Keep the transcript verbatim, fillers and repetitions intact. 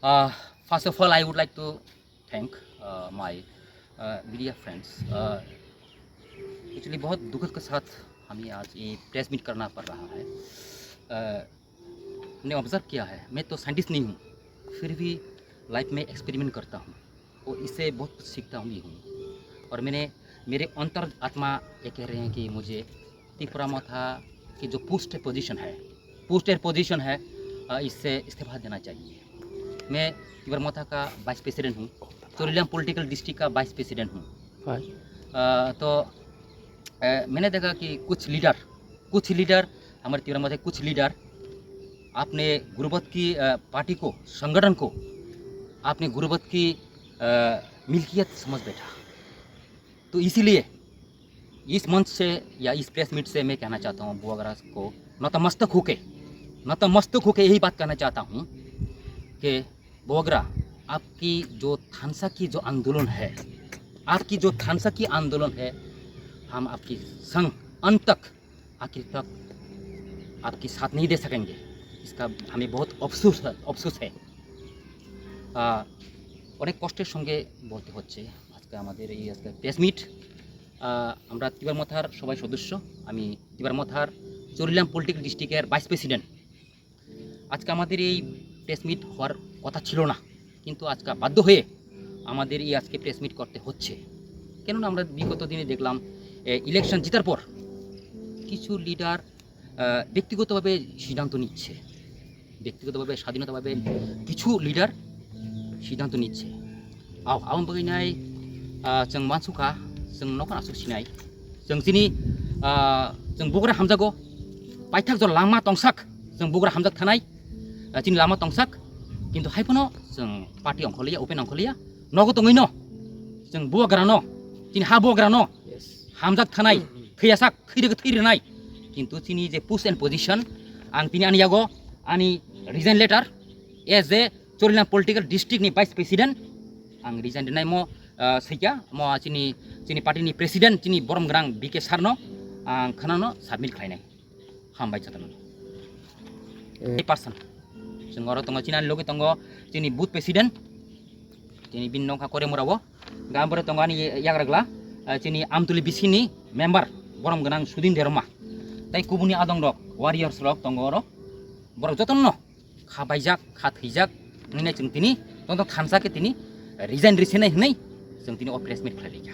Uh, first of all, I would like to thank uh, my uh, media friends. Uh, actually, बहुत दुख के साथ हमें आज ये प्रेस मीट करना पड़ रहा है। Uh, हमने ऑब्जर्व किया है, मैं तो साइंटिस्ट नहीं हूँ, फिर भी लाइफ में एक्सपेरिमेंट करता हूँ और इससे बहुत कुछ सीखता हूँ भी हूँ। और मैंने, मेरे अंतर आत्मा ये कह रहे हैं कि मुझे तिपरा मोथा की जो पोस्ट पोजीशन है, पोस्टर पोजीशन है, अ, इससे इस्तीफा देना चाहिए। मैं तिपरा मोथा का वाइस प्रेसिडेंट हूँ, चोरीलाम पॉलिटिकल डिस्ट्रिक्ट का वाइस प्रेसिडेंट हूँ। अ, तो अ, मैंने देखा कि कुछ लीडर, कुछ लीडर, हमारे तिपरा मोथा के कुछ लीडर आपने गुर्बत की अ, पार्टी को, संगठन को आपने गुर्बत की अ, मिल्कियत समझ बैठा। तो इसीलिए इस मंच से या इस प्रेस मीट से मैं कहना चाहता हूँ बुआगरा को नतमस्तक होके, नतमस्तक होके यही बात कहना चाहता हूँ कि बोगरा, आपकी जो थानसा की जो आंदोलन है, आपकी जो थानसा की आंदोलन है, हम आपकी संग अंत तक, आखिर तक आपकी साथ नहीं दे सकेंगे। इसका हमें बहुत अफसोस है, अफसोस है। আহ, অনেক কষ্টের সঙ্গে বলতে হচ্ছে আজকে আমাদের এই আজকে প্রেস মিট। আমরা তিপরা মথার সবাই সদস্য, আমি তিপরা মথার চোরিলাম পলিটিক্যাল ডিস্ট্রিক্টের ভাইস প্রেসিডেন্ট। আজকে আমাদের এই প্রেস মিট হওয়ার কথা ছিল না, কিন্তু আজকে বাধ্য হয়ে আমাদের এই আজকে প্রেস মিট করতে হচ্ছে। কেননা আমরা বিগত দিনে দেখলাম, এ, ইলেকশন জেতার পর কিছু লিডার আহ, ব্যক্তিগতভাবে সিদ্ধান্ত নিচ্ছে, ব্যক্তিগতভাবে স্বাধীনতাভাবে কিছু লিডার সিদ্ধান্ত নিচ্ছে। Ao, aboni bagwi nai, ah, chwng mansukha, chwng nokhon aswk sinai. Chwng chini, ah, chwng bugra hamjago, paithak jora langma tongsak, chwng bugra hamjak thanai, ah, chini lama tongsak, kintu hai phano chwng party ongkhorliya, open ongkhorliya, nogo tongwino, chwng buagrano, chini ha buagrano hamjak thanai, thwiyasak, thwirwgwi thwirinai. Kintu chini je post and position, ang tini ani yago ani resign letter as a Chorilam political district ni vice president, ang resign rinai mo, ah, swiya mo chini, chini party ni president chini borom gwnang B K sir no ang khwnano submit khlainai. Hambai jotono. Eh. Person. Chwng oro tongo, chini ani logi tongo, chini booth president. Chini bini nokha Koremura o. Gambore tongo ani yagragla, eh, chini Amtuli B C ni member, borom gwnang Sudin Derma. Tai kubuni adong rok, warriors rok tongo oro. Borok jotono kha baijak, kha thwijak, wngwi nai chwng tini, tongtong thansa khe tini resign risinai hwnwi chwng tini o press meet khlai laikha.